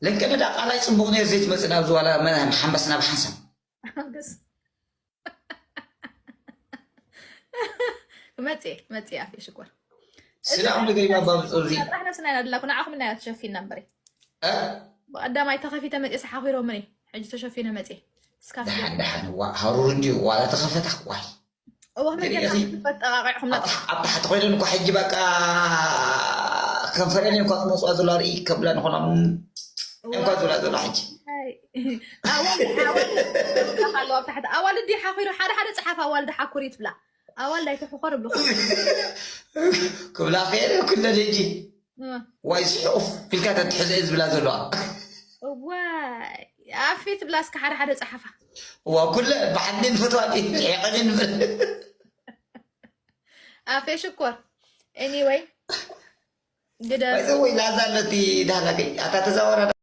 ለንቀነዳ ቃላይ ጽቡቕ ነይሩ ዘይትመጽእ ናብ ዝዋላ መ-፣ ሓንበስ ናብ ሓንሳብ። ሓንበስ። ክመጽእ እየ፣ ክመጽእ እየ ኣፌ ሽኮር። እዚ ስላም ነገር ይባባ ብጾዚ። ጥራሕ ነስና ኢና ደላኩ ንዓኹም እና ተሸፊና እምበሪ። እ? ብቐዳማይ ተኸፊተ መጽኤ ሰሓኺሮምኒ። ሕጂ ተሸፊነ መጽኤ። እስካ ደሓን ደሓን ዋ ሃሩር እንዲዩ ዋላ ተኸፈታ ዋይ። እወ መገዲ ገዲእኺ? ክፈት ጠቃቂዕኹም ኣብ ታሕ- ኣብ ታሕቲ ኮይነን እኳ ሕጂ በቃ ከንፈረን እኳ ክመፅዋ ዘሎ ርኢ ከብላ ንኾና እንኳ ዝብላ ዘሎ ሕጂ ኣዋልድ ኣዋልድ ኣለዋ ኣብ ታሕቲ ኣዋልድ ሓኺሩ ሓደ ሓደ ፀሓፍ ኣዋልድ ሓኩሪ ትብላ ኣዋልድ ኣይትሕኮር ብልኹ ክብላ ከየለ ኩለን ሕጂ ዋይ ስሑፍ ኢልካ ተትሕዘ ዝብላ ዘለዋ ዋይ ኣፊ ትብላ እስከ ሓደ ሓደ ፀሓፋ ዋ ኩለ ብሓንቲ ንፈትዋ ሒቐኒ ንብል ኣፌ ሽኮር ኤኒወይ ግደ ወይ ላዛ ኣለቲ ዳላገይ ኣታ ተዛወራ